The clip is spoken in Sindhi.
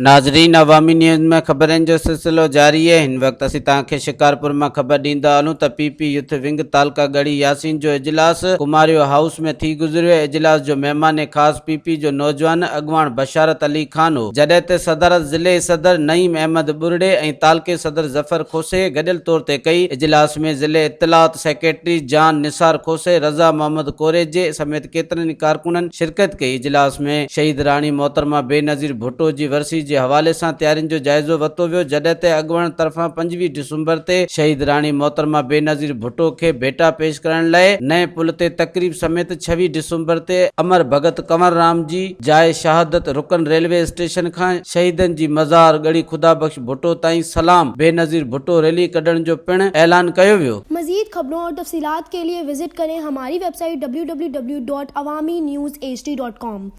ناظرين عوامي نيوز ۾ خبرن جو سلسلو جاري اهي هن وقت اسين توهان کي شڪارپور مان خبر ڏيندا هلون ته پي پي يوٿ ونگ تعلقه ڳڙهي ياسين جو اجلاس ڪماريو هائوس ۾ ٿي گذريو اجلاس جو مهمان خاص پي پي جو نوجوان اڳواڻ بشارت علي خان هو جڏهن ته صدارت ضلعي صدر نعيم احمد ٻرڙي ۽ تعلقي صدر ظفر کوسي گڏيل طور تي ڪئي اجلاس ۾ ضلعي اطلاعات سيڪريٽري جان نثار کوسي رضا محمد ڪوريجي سميت ڪيترن ئي ڪارڪنن شرڪت ڪئي. اجلاس ۾ شهيد راڻي محترمه بينظير ڀٽو جي ورسي جي حوالي سان تيارين جو جائزو ورتو ويو جڏهن ته اڳواڻن طرفان 25 ڊسمبر تي شهيد راڻي محترمه بينظير ڀٽو کي ڀيٽا پيش ڪرڻ لئه نئين پل تي تقريب سميت 26 ڊسمبر تي امر ڀڳت ڪنور رام جي جاء شهادت رڪن ريلوي اسٽيشن کان شهيدن جي مزار ڳڙهي خدا بخش ڀٽو تائين سلام بينظير ڀٽو ريلي ڪڍڻ جو پڻ اعلان ڪيو ويو. مزيد خبرون اور تفصيلات ڪي ليي وزٽ ڪرين هماري web site www.awamiNewsHD.com.